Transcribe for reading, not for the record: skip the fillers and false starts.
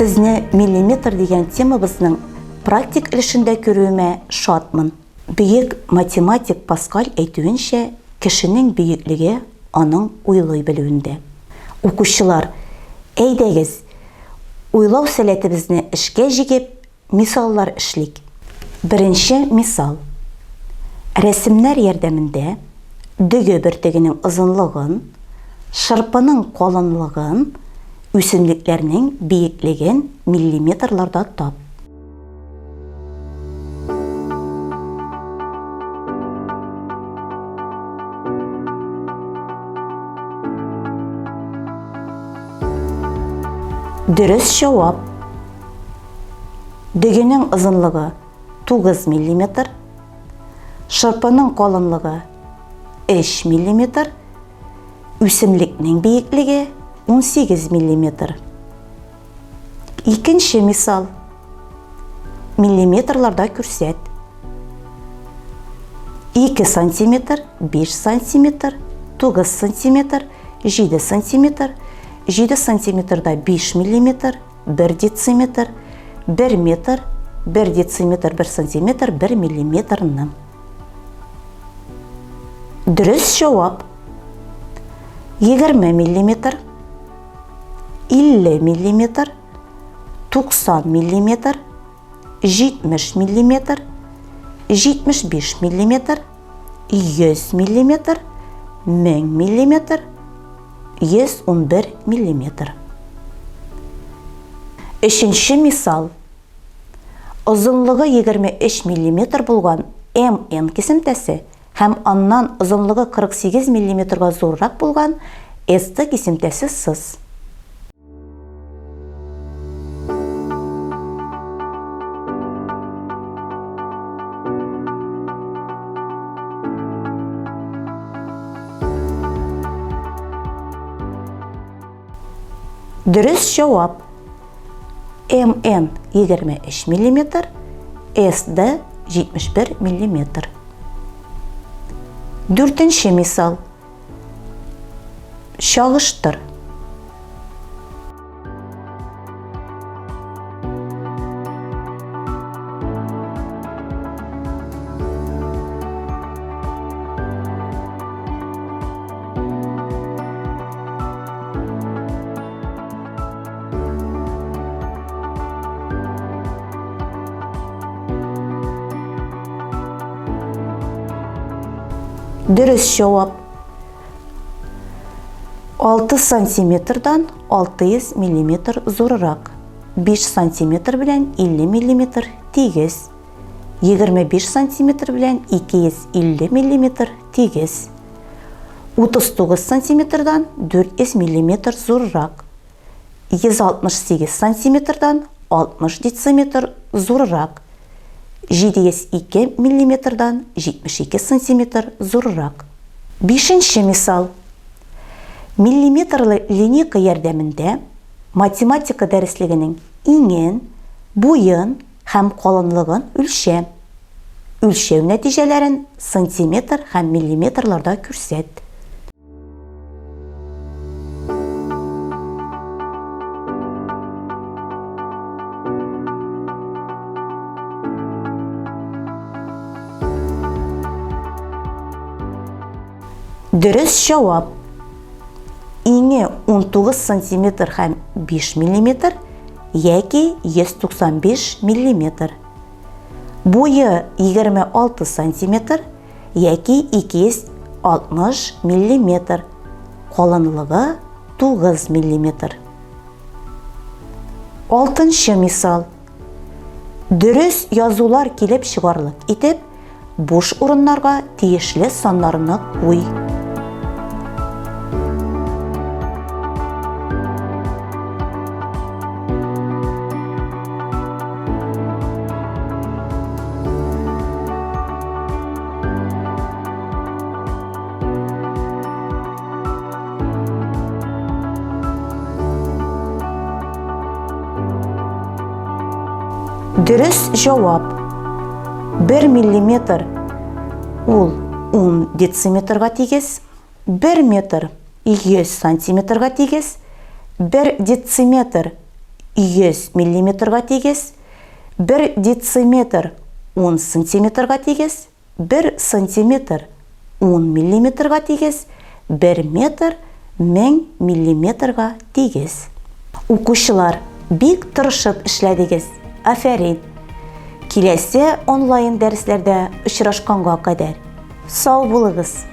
Сезне Миллиметр дигән темабызның практик өлешендә күрүемә шатмын. Бөек математик Паскаль әйтүенчә, кешенең бөеклеге аның уйлый белүендә. Укучылар, әйдәгез, уйлау сәләтебезне эшкә җигеп, Мисаллар эшлик. Беренче мисал. Рәсемнәр ярдәмендә дөге бөртегенең озынлыгын, шырпының калынлыгын, үсемлекләрнең биеклеген миллиметрларда тап. Дөрес җавап. Дөгенең озынлыгы 9 миллиметр, шырпының калынлыгы 3 миллиметр, үсемлекнең биеклеге 18 миллиметр. Икенче мисал. Миллиметрларда күрсәт. 2 сантиметр, 5 сантиметр, 9 сантиметр, 7 сантиметр, 7 сантиметрда 5 миллиметр, 1 дециметр, 1 метр, 1 дециметр, 1 сантиметр, 1 миллиметрны. Дөрес җавап. 20 миллиметр, 50 миллиметр, 90 миллиметр, 70 миллиметр, 75 миллиметр, 100 миллиметр, 1000 миллиметр, 111 миллиметр. Өченче мисал. Озынлыгы 23 миллиметр булган МН кисемтәсе һәм аннан озынлыгы 48 миллиметрга зуррак булган СТ кисемтәсе сыз. Дөрес җавап. МН 23 мм, СД 71 мм. Дүртенче мисал. Чагыштыр. Дөрес җавап. 6 сантиметрдан 600 миллиметр зуррак. 5 сантиметр белән 50 миллиметр тигез. 25 сантиметр белән 250 миллиметр тигез. 39 сантиметрдан 400 миллиметр зуррак. 168 сантиметрдан 60 дециметр зуррак. 702 миллиметрдан 72 сантиметр зуррак. Бишенче мисал. Миллиметрлы линейка ярдәмендә математика дәреслегенең иңен, буен һәм калынлыгын үлчә. Үлчәү нәтиҗәләрен сантиметр һәм миллиметрларда күрсәт. Дөрес җавап. Иңе 19 сантиметр һәм 5 миллиметр яки 195 миллиметр. Буе 26 сантиметр яки 260 миллиметр, калынлыгы 9 миллиметр. Алтынчы мисал. Дөрес язулар килеп чыгарлык итеп, буш урыннарга тиешле саннарны куй. Дөрес җавап. 1 миллиметр ул 10 дециметрга тигез, 1 метр 100 сантиметрга тигез, 1 дециметр 100 миллиметрга тигез, бер дециметр ун сантиметрга тигез, бер сантиметр ун миллиметрга тигез, бер метр 1000 миллиметрга тигез. Укучылар, бик тырышып эшләдегез, афәрин! Киләсе онлайн дәресләрдә очрашканга кадәр, сау булыгыз!